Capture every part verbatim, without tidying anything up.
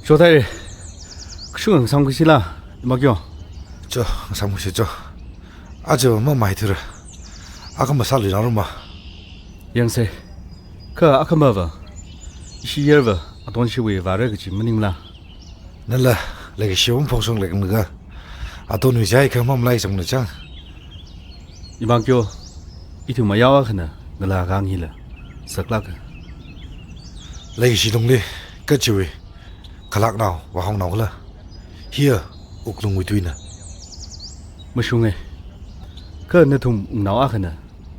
Chothaire. Kashung ngasam kashila, ima kyo. Cho, ngasam kashi cho. Aja mamaithura. Akha masāli raruma. Yangse. Kha akhamava. Ishi yarva, Atonshiwui vāra kaji maningla. Nala, leikashiwui phongshong leikhanlaga. Atonwui jai kha mamalaisangna chang. Ima kyo, ithum mayao akhana, ngalā khanghila, saklāka. Leikashi lungli, kachiwui, khalaknao, vāhongnao khala. Hiya, wuklungwui tuina. Mashunge. Kha nathum wungnao akhana,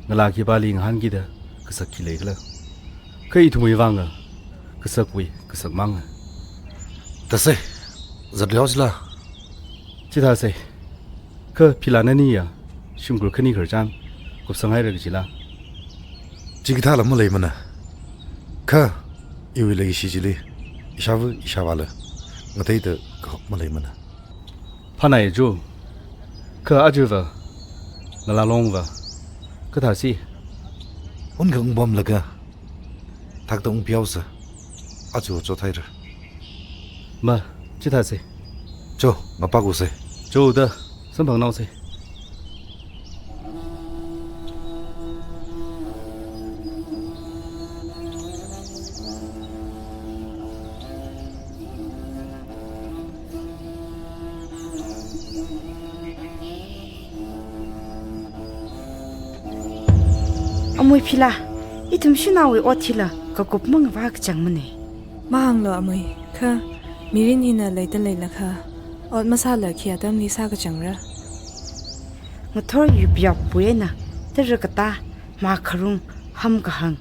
ngalā khipāli ngahānkida, kasak khi leikhala. Kha ithumwui vanga, kasakwui, kasak manga. Thāse, zatlihaosila. Chithāse. Kha phila naniya, shimkhur khani khararchan, kupsanghaira kajila. Chikathāla maleimana. Kha, iwui leikashi chili, ishāva, ishāvāla. Ngateida kahop maleimana. Phanai jo. Kha ajava, ngalā longva, kathāsi. Unkha ungpamlaga, thakta ungpihaosa. Aja chothaira. Ma, chithāse. Cho, ngapakuse. Cho da, samphangnaose. Amui phila, ithum shanaowui ot hila, kakup mangavā kachangmane. Mahānglu amui, kha, mirin hina leida leilakha, ot masāla khi atamli sākachangra. Ngathor yup yapwui eina, tara katā, mā kharung, ham kahāng.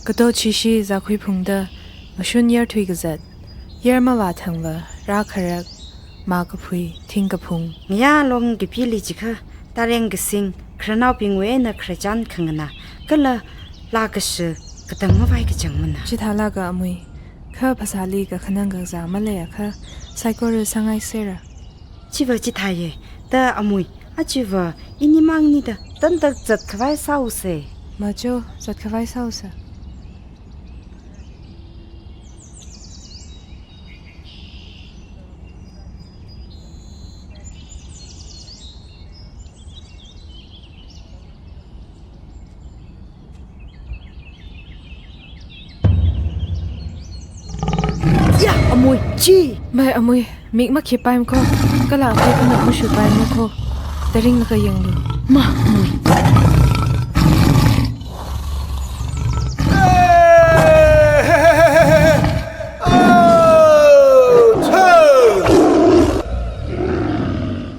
Kato chishi zākhui phungda, mashun yar thuikazat, yar mavāthangva, rā kharak, mā kaphui, thing kaphung. Ngayā long kapili chikha, tareng kasing, khararnaobingwui eina khararchan khanganā, kala laa kashi, katang mavai kachangmana. Chithālāka amui, kha phasāli kakhanang kakazā maleiakha, saikora sāngaisera. Chiva chithāye, da amui, achiva, ini mangnida, tantak zatkhavai sāuse. Ma cho, zatkhavai sāuse. Ya, amui, chi! Mai amui, mik makhipaimako, kala akhoi kana mashutpaimako, taringlaga yanglu. Ma, amui.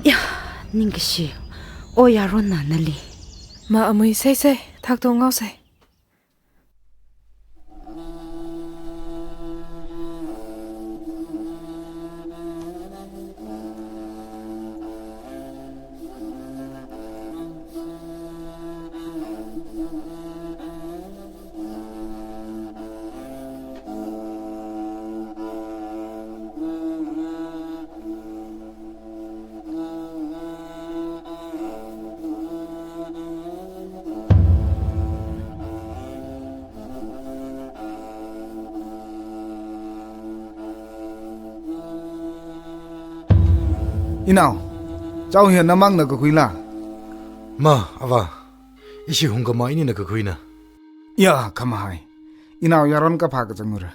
Ya, ningkashi, o yaronna nali. Ma amui, seisei, thakto ngaosei. Inao, chao hiya namangna kakhuila? Ma, avā, ishi hungkhamā inina kakhuina. Ya, khamahai. Inao yaron kaphā kazangra.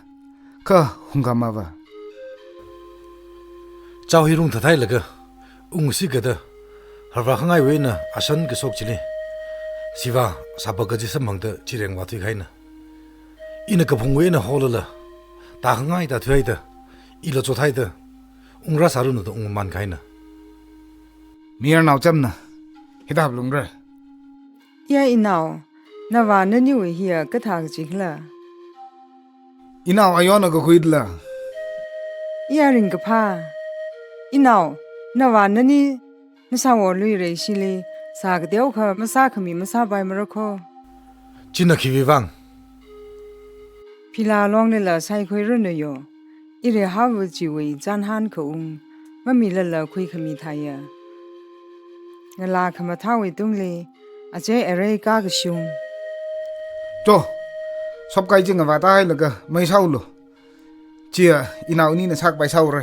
Kha hungkhamāva. Chao hi rungthathailaga, ungsi kada, harvā khangaiwui eina ashan kashok chili. Siva, sāpa kaji samphangda chireng vāthuikahaina. Ina kaphungwui eina holala, tākhangai tāthuihaida, ila chothaida, ungrāsāranu da ungmamānkahaina. Mayarnao chamna, hithā haplungra. Ya inao, navā naniwui hiya kathā kachikhala? Inao ayona kakhuidala? Ya ringkaphā. Inao, navā nani, nasāwo luireishili, sā kateokha masākhami masāpaimarako. China khiwuivang? Phila longlila saikhuiranu yo. Ire haowa chiwui chānhān kaung, mamilala khuikhami thāya. Ngalā khamathāwui tungli, ache arei kakashung. Cho, sopkai chi ngavātahailaga, mei shaolu. Chiya, inao anina sākapai sāhaora.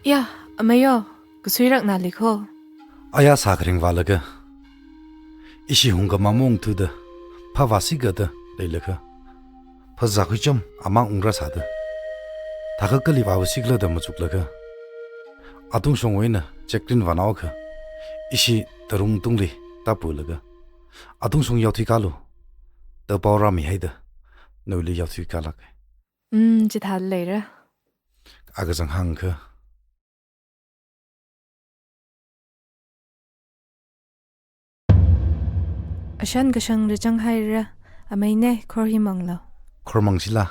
Ya, amei yo, kasuirakna leikho. Aya sākharing vālaga, ishi hungkhamamong thuda, phāvāsi kata leilakha, phazā khuicham amang ungrāsāda, thākha kali vāvāsi khala da machuklaga, atungshongwui eina check-in vānaokha, ishi tarum tungli tāpulaga, atungshong yaothui kālu da pao rāmihaida, nawuili yaothui kālāka. Mm, chithāda leira. Akachang hāngkha. Ashan kashang rachang haira, amei nei, khor hi manglu. Khor mangshila.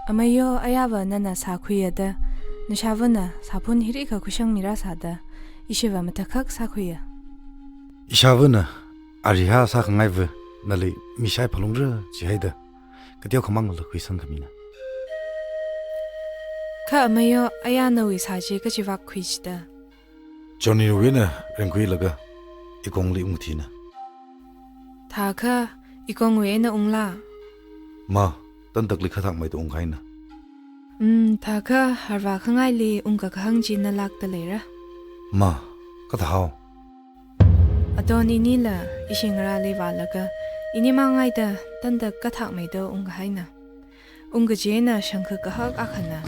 Amei yo, ayāva nana sākhuiya da, nashāvana sāphun hirikha khuishang mirāsāda, ishiva matakhak sākhuiya. Ishāvana, arihā sākhangaiva, nali mishai phalungra jihaida, kateokhamangla khuisang khamina. Kha amei yo, ayā nawui sā chi kachi vākkhui chida. Johnny wui eina ringkhuilaga, ikongli ungthina. Thākha, ikongwui eina ungla? Ma, tantakli kathakmeida ungkahaina. Mm, thākha, harvā khangaili ungkakahāng chi nalākta leira. Ma, kathāhao. Aton inila, ishi ngarāli vālaga, ini mangaida, tantak kathakmeida ungkahaina. Ungkachi eina shangkha kahak akhana,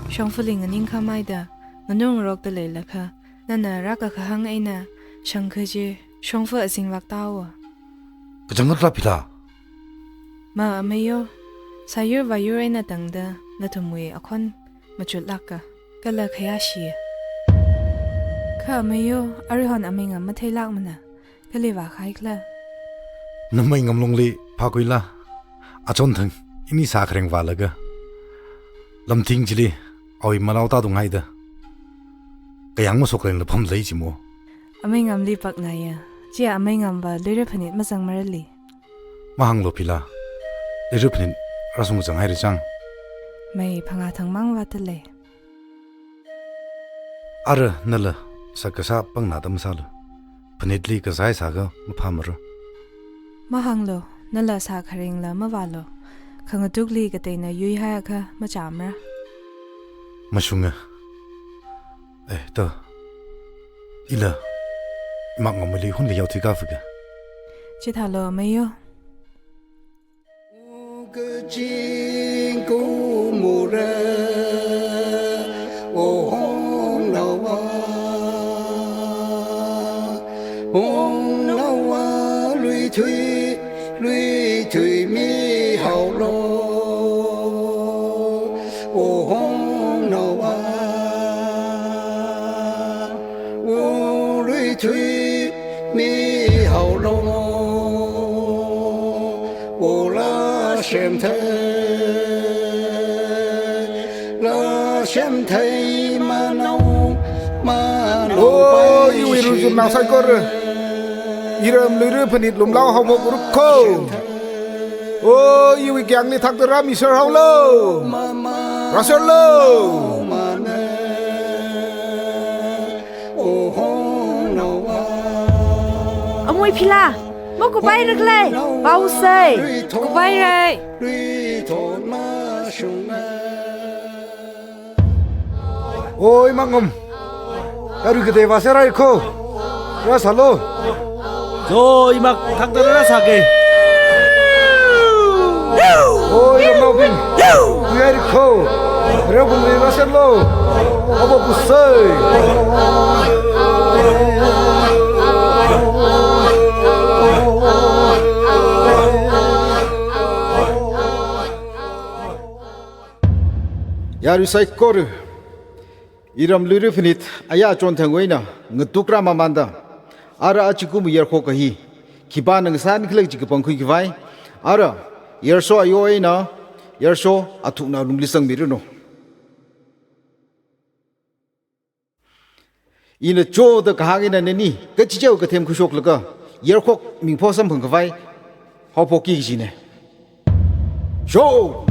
shongfali nganingkhameida, nganur ngarokta leilakha, nana rākakahāng eina, shangkha chi, shongfa azingvak tāhaowa. Kachangkhat rāpila? Ma amei yo, sāyur vāyur eina tangda, nathumwui akhon machutlāka, kala khayāshi. Kha amei yo, aruihon amei ngam matheilākmana, kali vākahai khala? Namei ngamlungli phākhuila, achonthang, ini sākharing vālaga, lamting chili, awui manao tātunghaida, kayāng masokleila pamlei chimo. Amei ngamli paknaya, chiya amei ngamva luira phanit mazangmarali. Mahānglu pila, luira phanit rāsungzang haira chang. Mei phangā thangmang vātalei. Ara nala sā kasā pangna tam sālu. Phanitli kazai sākha maphāmara. Mahānglu, nala sākharingla mavālu. Khangatukli kateina yuihaiakha machāmara. Mashunga. Eh, to. Ila, imak ngamli hunli yaothui kāfaka. Chithālu amei yo. Kaching kumura, o hongnaowa, hongnaowa, luithui, luithui mihaolu, o hongnaowa, o luithui mihaolu. O lashemthei, lashemthei manao, manao. O, iwui ruizumnao saikora. Iram luira phanit lumlao haomo group kho. O, iwui kayāngli thakta rāmi sharhaolu. Rāsharlu. Amui phila, makupairakle, pausei. Kupairai. Oi, mangam. Karu kade vāsārai kho. Rāsālu. Zo, imak thakta rāsāke. Oi, mangam. Kuyairikho. Reobungli rāsālu. Abo kusai. Ari saikora, iram Luira Phanit aya chonthangwui eina ngatukra mamānda, ara ajakumwui yarkhok kahi khipāna ngasānkhala kaji kapangkhui khavai, ara Yarsho ayo eina Yarsho Athukna lungli sangmiranu. Ina choda kahāng eina nani kachichao kathem khuishoklaga yarkhok mingpho samphang khavai haophokki kajina. Sho!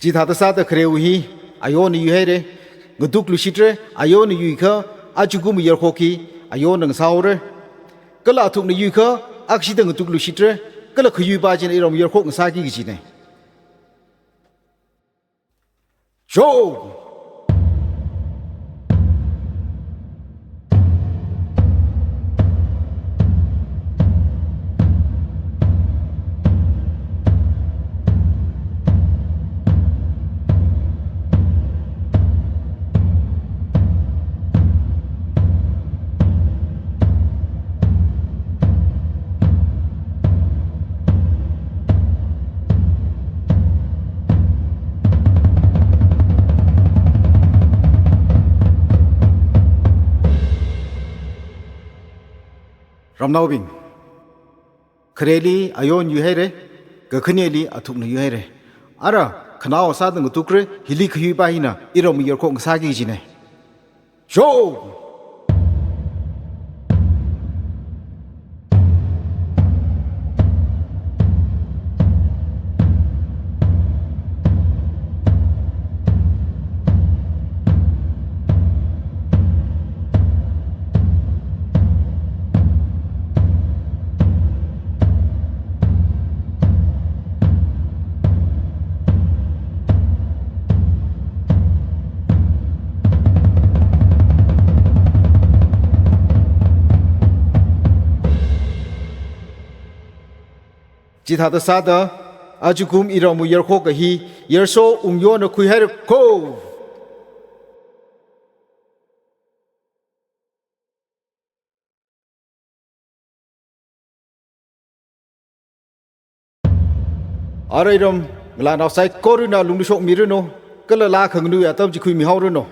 Chithāda sāda kharewui hi ayona yuihaira, ngatukluishitra, ayona yuikha ajakumwui yarkhok hi ayona ngasāhaora. Kala Athukna yuikha akshida ngatukluishitra, kala khayuipa china iramwui yarkhok ngasāki kajina. Sho! Ramnaobing, khareli ayona yuihaira, kakhaneli Athukna yuihaira. Ara khanao sāda ngatukra, hili khayuipa hina iramwui yarkhok ngasāki kajina. Sho! Chithāda sāda ajakum iramwui yarkhok kahi Yarsho Wungyona khuihaira kho. Ara iram ngalānao saikorana lungli shokmiranu, kala laa khanganui atam chi khuimihaoranu.